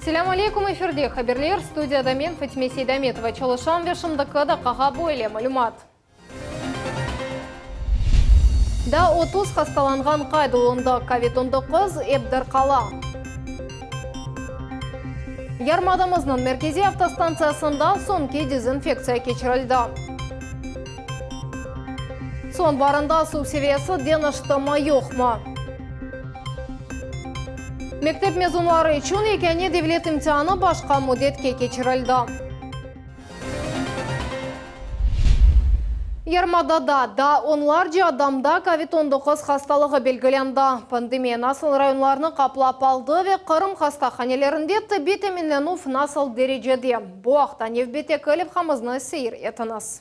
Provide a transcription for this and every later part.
Selâm aleyküm, efirde haberler, studiyada men, Fatime Seydametova, çalışam ve şimdiki daqqağa böyle malümat. Daa 30 hastalanğan qayd olundı, kovid 19 ep darqala. Yarımadamıznıñ merkeziy avtostantsiyasında soñki dezinfektsiya keçirildi. Su anbarında suv seviyesi deñiştimi, yoqmı? Mektep mezunları içün yekâne devlet imtianı başqa müddetke keçirildi. Yarımadada daa onlarca adamda kovid 19 hastalığı belgilendi. Pandemiya nasıl rayonlarnı qaplap aldı ve Qırım hastahanelerinde tibbiy teminlenüv nasıl derecede? Bu aqta nevbetteki levhamıznı seyir etiñiz.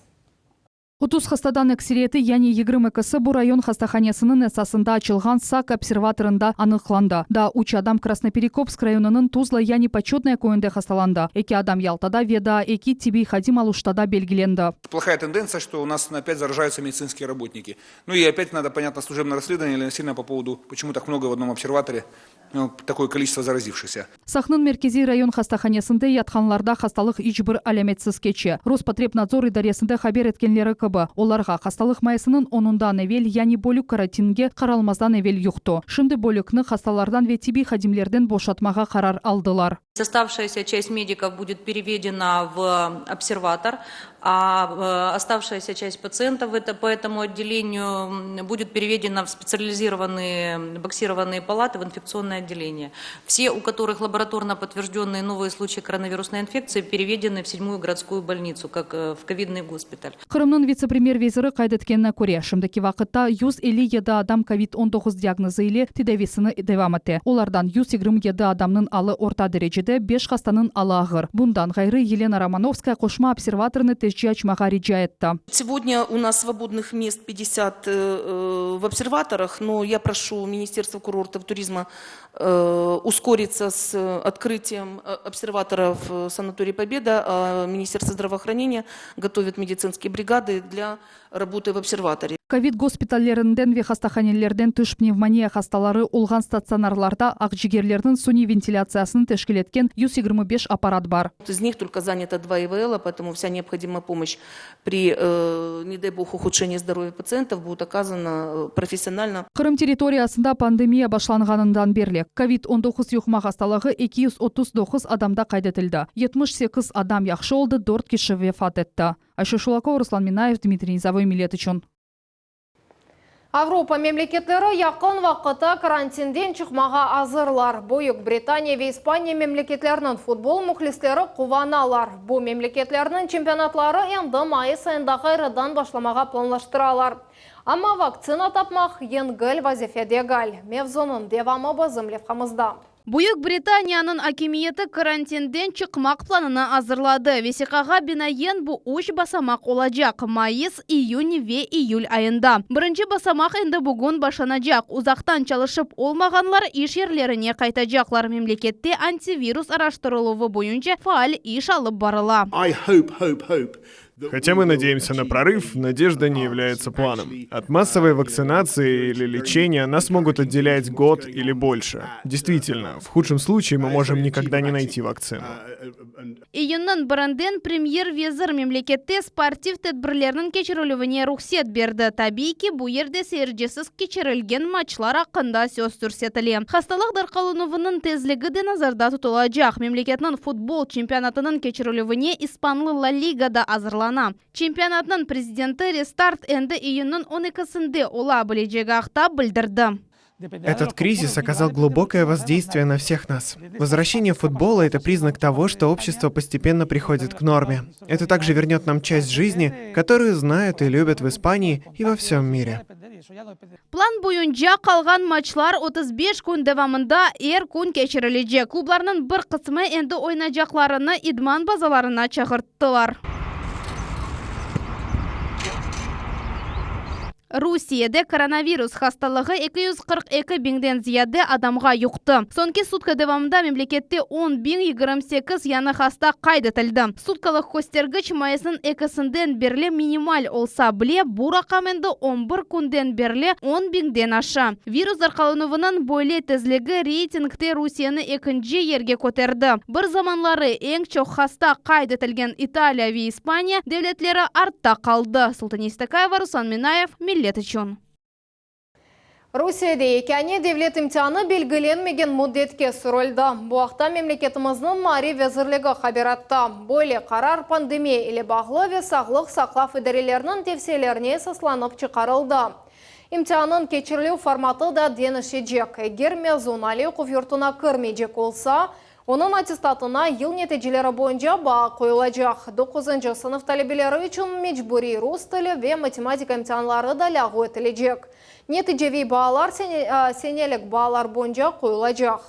30 hastadan ekseriyeti, yani 22-si bu rayon hastahanesiniñ esasında açılğan Saq observatorında anıqlandı. Daa üç adam Krasnoperekopsk rayonınıñ Tuzla, yani Poçetnaya köyünde hastalandı, eki adam Yaltada ve daa eki tibbiy hadim Aluştada belgilendi. Plохая тенденция, что у нас опять заражаются медицинские работники. Ну и опять надо, понятно, служебное расследование, Елена Васильевна, по поводу, почему так много в одном обсерваторе такое количество заразившихся. Saqnıñ merkeziy rayon hastahanesinde yatqanlarda hastalıq iç bir alâmetsiz keçe. Rospotrebnadzor idaresinde haber etkenleri kibi, olarğa hastalıq mayısınıñ onundan evel, yani bölük karantinge qaralmazdan evel yuqtı. Şimdi bölükni hastalardan ve tibbiy hadimlerden boşatmağa qarar aldılar. Ostavşayasya çast medikov budet perevedena v observator, a ostavşayasya çast patsientov po etomu otdeleniyu budet perevedena v spetsializirovanıye boksirovanıye palatı v infektsionnoye otdeleniye. Vse, u kotorıh laboratorno podtverjdenıye novıye sluçayi koronavirusnoy infektsii, perevedeny v sedmuyu gorodskuyu bolnitsu, kak v kovidnyy gospital. Qırımnıñ vitse-premyer veziri qayd etkenine köre, şimdiki vaqıtta 157 adam kovid 19 diagnozı ile tedavisini devam ete. Olardan 127 adamnıñ alı orta derecede, beş hastanıñ alı ağır. Bundan ğayrı, Yelena Romanovskaya qoşma observatornı tezce açmağa rica etti. Segodnâ u nas svobodnıh mest 50 v observatorah, no ya proşu Ministerstvo kurortov turizma uskoritsâ s otkrıtiyem observatora v sanatoriy Pobeda, a Ministerstvo zdravoohraneniya gotovit meditsinskiye brigadı dlâ rabotı v observatore. Kovid gospitallerinden ve hastahanelerden tış pnevmoniya hastaları olğan statsionarlarda aqcigerlerniñ suniy ventilâtsiyasını teşkil etken 125 apparat bar. İz nih tolko zanâto dva İVL, poetomu vsâ neobhodimaya pomoşç pri, ne day bog, uhudşenii zdorov patsientov budet okazana professionalno. Qırım territoriyasında pandemiya başlanğanından berli kovid 19 yuqma hastalığı 239 adamda qayd etildi, 78 adam yahşı oldı, dört kişi vefat etti. Ayşe Şulakova, Ruslan Minayev, Dmitriy Nizovoy, Millet içün. Avropa memleketleri yaqın vaqıtta karantinden çıqmağa azırlar. Büyük Britaniya ve İspaniya memleketleriniñ futbol mühlisleri quvanalar. Bu memleketlerniñ çempionatları endi mayıs ayında ğayrıdan başlamağa planlaştıralar. Amma vaktsina tapmaq yengil vazife degil. Mevzunıñ devamı bizim levhamızda. Büyük Britaniyanıñ akimiyeti karantinden çıqmaq planını azırladı. Vesiqağa binaen, bu üç basamaq olacaq, mayıs, iyün ve iyül ayında. Birinci basamaq endi bugün başlanacaq, uzaqtan çalışıp olmağanlar iş yerlerine qaytacaqlar. Memlekette antivirus araştırıluvı boyunca faal iş alıp barıla. I hope, hope, hope Хотя мы надеемся на прорыв, надежда не является планом. От массовой вакцинации или лечения нас могут отделять год или больше. Действительно, в худшем случае мы можем никогда не найти вакцину. İyünniñ birinden premyer-vezir memlekette sportiv tedbirlerniñ keçirilüvine ruhset berdi. Tabiiy ki, bu yerde seyircisiz keçirilgen matçlar aqqında söz yürsetile. Hastalıq darqalınuvınıñ tezligi de nazarda tutulacaq. Memleketniñ futbol çempionatınıñ keçirilüvine ispanlı La Liga da azırlana. Çempionatnıñ prezidenti restart endi iyünniñ on ekisinde ola bilecegi aqta bildirdi. Этот кризис оказал глубокое воздействие на всех нас. Возвращение футбола – это признак того, что общество постепенно приходит к норме. Это также вернет нам часть жизни, которую знают и любят в Испании и во всем мире. Plan boyunca qalğan matçlar 35 kün devamında er kün keçirilecek. Klublarnıñ bir qısmı endi oynaycaqlarını idman bazalarına çağırttılar. Rusiyede koronavirus hastalığı 242 biñden ziyade adamğa yuqtı. Soñki sutka devamında memlekette 10 028 yañı hasta qayd etildi. Sutkalıq köstergiç mayısnıñ ekisinden berli minimal olsa bile, bu raqam endi 11 künden berli 10 biñden aşa. Virus darqalınuvınıñ böyle tezligi reytingte Rusiyeni ekinci yerge köterdi. Bir zamanları eñ çoq hasta qayd etilgen İtaliya ve İspaniya devletleri artta qaldı. Sultaniye Stakayeva, Ruslan Minayev, Millet içün. Rusiyede yekâne devlet imtianı belgilenmegen müddetke sürüldi. Bu aqta memleketimizniñ Maarif vezirligi haber etti. Böyle qarar pandemiya ile bağlı ve sağlıq saqlav idareleriniñ tevsiyelerine esaslanıp çıqarıldı. İmtiannıñ keçirilüv formatı da deñişecek. Eger mezun aliy oquv yurtuna kirmeycek olsa, onıñ attestatına yıl neticeleri boyunca baa qoyulacaq. Doquzıncı sınıf talebeleri içün mecburiy rus tili ve matematika imtianları da lâğu etilecek. Neticeviy baalar senelik baalar boyunca qoyulacaq.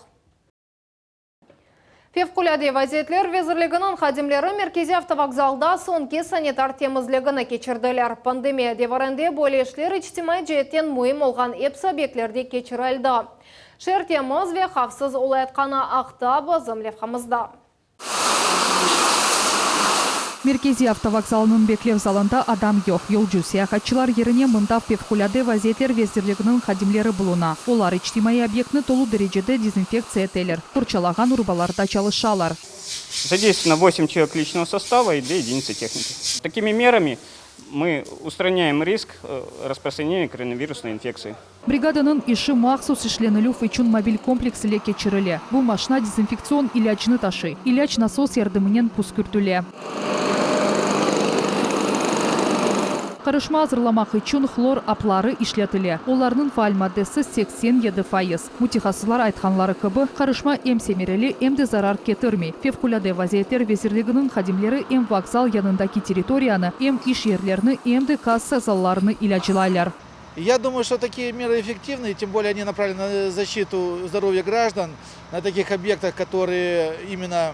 Fevqulâde vaziyetler vezirliginiñ hadimleri merkeziy avtovokzalda soñki sanitar temizligini keçirdiler. Pandemiya devirinde böyle işler içtimaiy ceetten müim olğan epsi obyektlerde keçirildi. Şeer temiz ve havfsız olayatqanı aqta bizim levhamızda. Merkeziy avtovokzalınıñ beklev zalında adam yoq. Yolcu, seyahatçılar yerine mında Fevqulâde vaziyetler vezirliginiñ hadimleri buluna. Olar içtimaiy obyektni tolu derecede dezinfektsiya eteler, qorçalağan urbalarda çalışalar. Задействовано 8 человек личного состава и 2 единицы техники. Такими мерами мы устраняем риск распространения коронавирусной инфекции. Brigadanıñ işi mahsus işlenilüv içün mobil kompleks ile keçirile. Bu maşina dezinfektsion ilâcnı taşıy. İlâc nasos yardımınen püskürtile. Qarışma azırlamaq içün hlor apları işletile. Olarnıñ faal maddesi 87%. Mütehassıslar aytqanları kibi, qarışma em semereli, em de zarar ketirmey. Fevqulâde vaziyetler vezirliginiñ hadimleri em vokzal yanındaki territoriyanı, em iş yerlerini, em de kassa zallarını ilâclaylar. Я думаю, что такие меры эффективны, тем более они направлены на защиту здоровья граждан на таких объектах, которые именно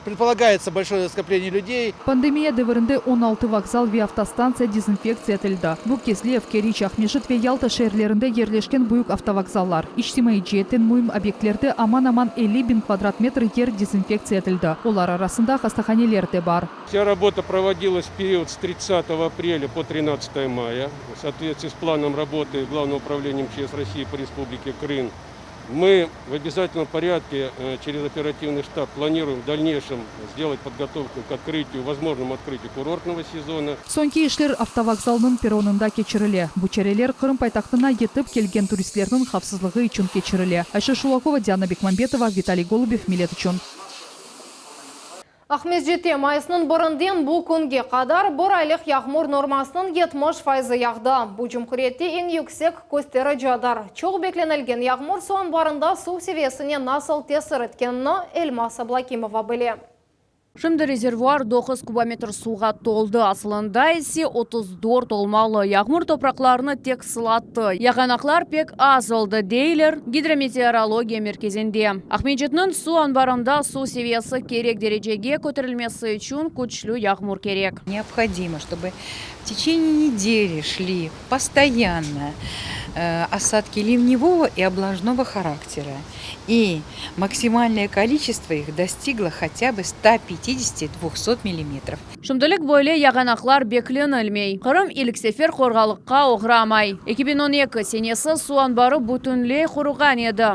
предполагается большое скопление людей. Pandemiya devirinde 16 vokzal ve avtostantsiya dezinfektsiya etildi. Bu Kezlev, Keriç, Aqmescit ve Yalta şeerlerinde yerleşken büyük avtovokzallar. İçtimaiy ceetten müim obyektlerde aman-aman 50 biñ kvadrat metr yer dezinfektsiya etildi. Olar arasında hastahaneler de bar. Вся работа проводилась в период с 30 апреля по 13 мая в соответствии с планом работы Главного управления МЧС России по Республике Крым. Мы в обязательном порядке через оперативный штаб планируем в дальнейшем сделать подготовку к открытию, возможному открытию курортного сезона. Soñki işler avtovokzalnıñ perronında keçirile. Bu çareler Qırım paytahtına yetip kelgen turistlerniñ havfsızlığı içün keçirile. Ayşe Şulakova, Diana Bekmambetova, Vitaliy Golubev, Millet içün. Aqmescitte mayısnıñ birinden bu künge qadar bir aylıq yağmur normasınıñ 70 fayızı yağdı. Bu cumhuriyette eñ yüksek köstericidir. Çoq beklenilgen yağmur suv anbarında suv seviyesine nasıl tesir etkenini Elmaz Ablakimova bile. Şimdi rezervuar 9 kubometr suvğa toldı, aslında ise 34 olmalı. Yağmur topraqlarını tek sılattı. Yağanaqlar pek az oldı, deyler Gidrometeorologiya merkezinde. Aqmescitniñ suv anbarında suv seviyesi kerek derecege köterilmesi içün küçlü yağmur kerek. Необходимо, чтобы в течение недели шли постоянно осадки ливневого и облажного характера. И максимальное количество их достигло хотя бы 150-200 миллиметров. Şimdilik böyle yağanaqlar beklenilmey. Qırım ilk sefer qurğaqlıqqa oğramay. 2012 senesi suv anbarı bütünley quruğan edi.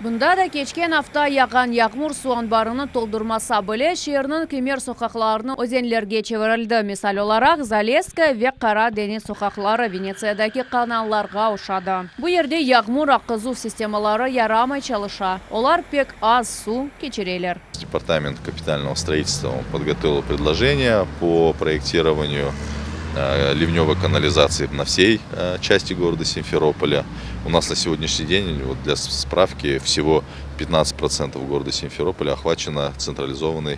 Bunda da keçken afta yağğan yağmur suv anbarını toldurmasa bile, şeerniñ kimer soqaqlarını özenlerge çevirildi. Misal olaraq, Zalesskaya ve Qara deñiz soqaqları Venetsiyadaki kanallarğa oşadı. Bu yerde yağmur aqızuv sistemaları yaramay çalışa. Olar pek az suv keçireler. Департамент капитального строительства он подготовил предложение по проектированию ливневой канализации на всей части города Симферополя. У нас на сегодняшний день, вот для справки, всего 15% города Симферополя охвачено централизованной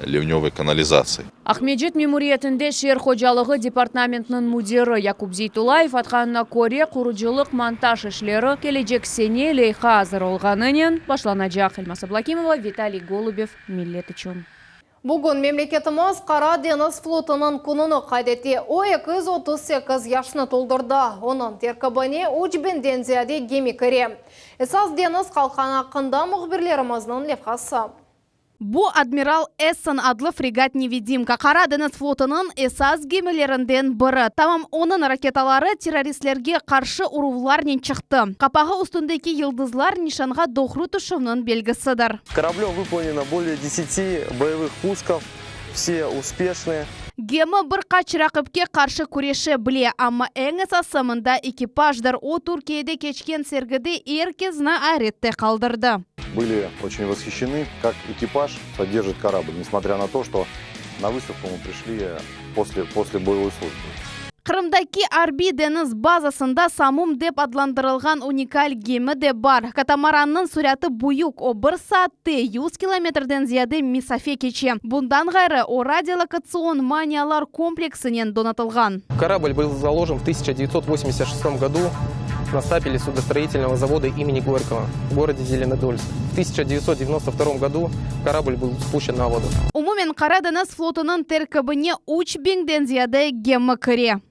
ливневой канализацией. Aqmescit memuriyetinde şeer hocalığı departamentiniñ müdiri Yakub Zeytulayev aytqanına köre qurucılıq montaj işleri kelecek sene leyha azır olğanınen başlanacaq. Elmaz Ablakimova, Vitaliy Golubev, Millet içün. Bugün memleketimiz Qara deñiz flotunıñ kününi qayd ete. O, 238 yaşnı toldurdı. Onıñ terkibine üç biñden ziyade gemi kire. Esas deñiz qalqanı aqqında mühbirlerimizniñ levhası. Bu Admiral Essen adlı fregat-nevidimka Qara deñiz flotunıñ esas gemilerinden biri. Tamam onıñ raketaları terroristlerge qarşı uruvlarnen çıqtı. Qapağı üstündeki yıldızlar nişanğa doğru tüşüvniñ belgisidir. Korablem vıpolneno bolее desyati boyevıh puskov, vse uspeşnıye. Gemi bir qaç raqipke qarşı küreşe bile, amma eñ esası mında ekipajdır, o, Türkiyede keçken sergide er kezni ayrette qaldırdı. Были очень восхищены, как экипаж содержит корабль, несмотря на то, что на выставку мы пришли после, после боевой службы. Qırımdaki arbiy deñiz bazasında Samum dep adlandırılğan unikal gemi de bar. Katamarannıñ süratı büyük, o, bir saatte yüz kilometrden ziyade mesafe keçe. Bundan ğayrı, o, radiolokatsion manialar kompleksinen donatılğan. Korabl был заложен в 1986 году на стапеле судостроительного завода имени Горького в городе Зеленодольск. В 1992 году корабль был спущен на воду. Umumen Qara deñiz flotunıñ terkibine üç biñden ziyade gemi kire.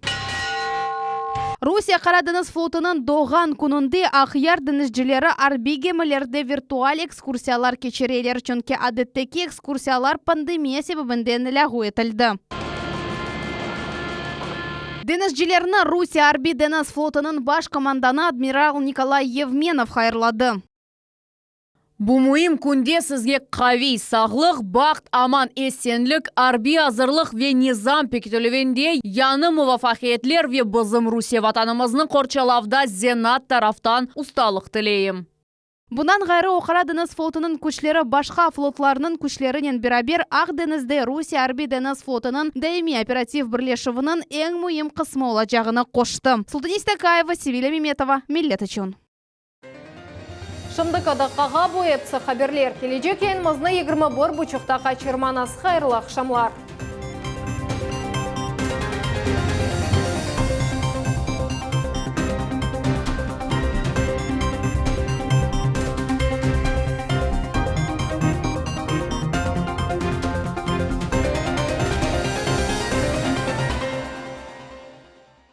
Rusiye Qara deñiz flotunıñ doğğan kününde Aqyar deñizcileri arbiy gemilerde virtual ekskursiyalar keçireler, çünki adetteki ekskursiyalar pandemiya sebebinden lâğu etildi. Deñizcilerni Rusiye Arbiy deñiz flotunıñ baş komandanı admiral Nikolay Yevmenov hayırladı. Bu müim künde sizge qaviy sağlıq, baht, aman-esenlik, arbiy azırlıq ve nizam pekitilüvinde yañı muvafaqiyetler ve bizim Rusiye Vatanımıznı qorçalavda zenaat taraftan ustalıq tileyim. Bundan ğayrı, o, Qara deñiz flotunıñ küçleri başqa flotlarnıñ küçlerinen beraber Aq deñizde Rusiye Arbiy deñiz flotunıñ daimiy operativ birleşüviniñ eñ müim qısmı olacağını qoştı. Sultaniy Stakayeva, Sevilâ Memetova, Millet içün. Şimdiki daqqağa bu episi haberler. Kelecek yayınımıznı 21 buçuqta qaçırmañız. Hayırlı aqşamlar!